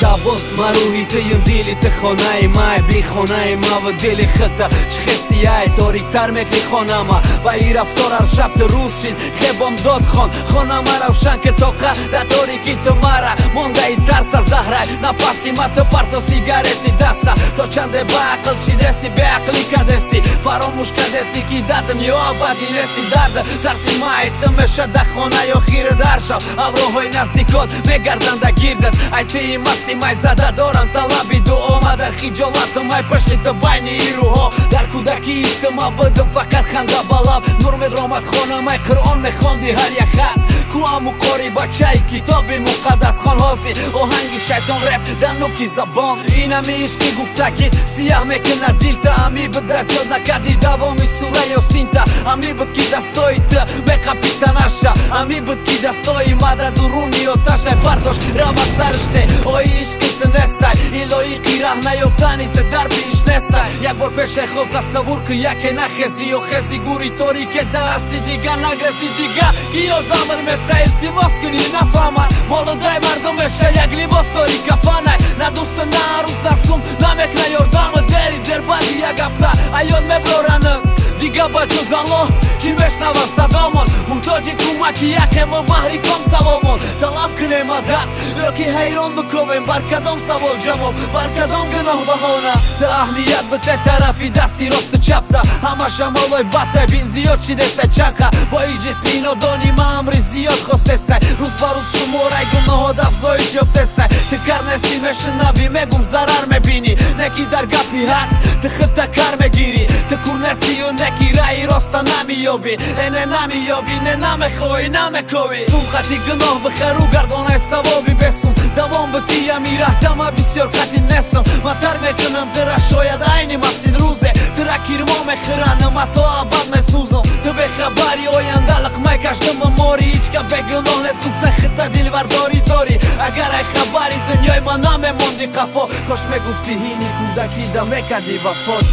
Шабост, ма рӯҳи туюм, дили ту хонаи май. Би хонаи маву дили хита чӣ хесияй ториктар мекни хонама. Ба и рафтор ҳар шаб ту рӯз шид хебом дод хон. Хонама равшан ки тоқа дар торикӣ ту мара мондаи тарста заҳрай нафаси ма ту парто сигарети даста. То чанде ба ақл шидести, беақлӣ кардести, фаромӯш кардести, ки дар дунё абадӣ нести. Дард тарси май ту меша дар хонаи охири дар шаб ҳамроҳҳои наздикот мегарданда гирдат. Ай тии масти майзада доранд талаби дуо. Ма дар хиҷолатам ай пашти ту байни ирӯҳо. Дар кӯдакии ту ма будам фақат ханда ба лаб. Нур медромад хонам, ай Қуръон мехонди ҳар як хат. Ку аму қори бачаи китоби муқаддас хон? Ҳози оҳанги шайтон реп дар нуки забон. Инами ишқи гуфтагит сияҳ мекунад дилта. Ами буд зиёд накарди давоми сура Ёсинта. Ами буд, ки дастои ту меқапита наша. Ами буд, ки дастои ма дар дуруни оташай. Бардош рава сариште ои ишқи ту нестай. Илоиқи раҳ наёфтани ту дар биҳиш нестай. Як бор пеше хоб тасаввур кун, яке нахези ё хези гури торике даасти, дига нагрези. Дига ки ёрдамр мета, илтимос кунӣ, нафаҳмад. Молудай мардум меша як либос дори кафанай. На дӯсту, на арӯз, на сум намекна ёрдаму. Дери дер баъди як ҳафта аён меброранам. Дига ба ҷуз Аллоҳ ки мешнавад садомон? Муҳтоҷи кӯмаки якему баҳри ком савобон талаб кунем мадад ё ки ҳайрон биковем? Бар кадом савол ҷавоб, бар кадом гуноҳ баҳона? Та аҳамият бите тарафи дасти росту чапта, ҳамаша молои батта бин зиёд шидестай чанқа. Бо и ҷисми нодони ма амри зиёд хостестай. Рӯз ба рӯз шумораи гуноҳот афзоиш ёфтестай. Ту кар нести, мешунавӣ, мегум, зарар мебинӣ. Неки дар гапи ҳақ ту худта кар мегирӣ. Ту кур нестию неки раи роста намеёбӣ. Э, не намеёбӣ, не намехоҳӣ, намековӣ. Сум хати гуноҳ бихару гардонаи савоби бесум. Давом битиями раҳтама бисёр қатӣ нестам. Ман тар мекунам тура, шояд айни мастид рӯзе тура кирмо мехӯранд, ма то абад месӯзам. Ту бехабари оянда лиқмай каштама мори. Ҳичка бегуноҳ нест гуфта хита дилбардорӣ дорӣ. Агар ай хабари дунёи ман намемонди қафо, кош мегуфтӣ ҳини кӯдакӣ да мекардӣ вафот.